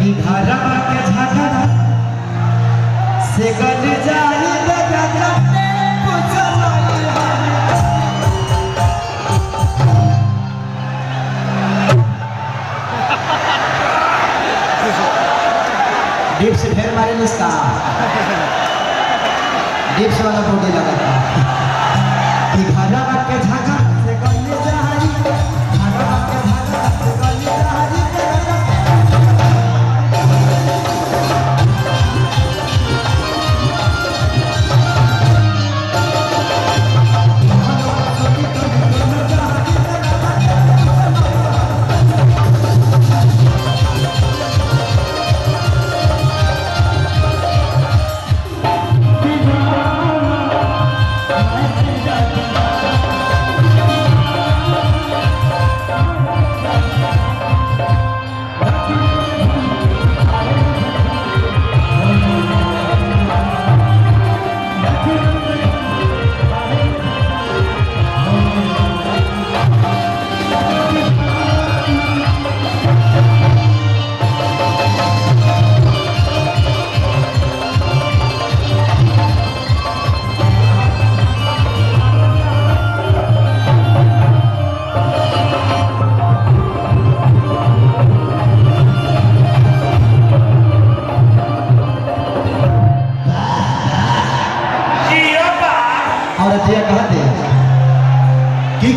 कि घरवा के झगड़ा से गल जाई राजा पूछलाई डीप से ढेर मारे इसका डीप से वाला बॉडी लगा था कि घरवा के झगड़ा से गल जाई घरवा के झगड़ा से गल जाई। और कहते कि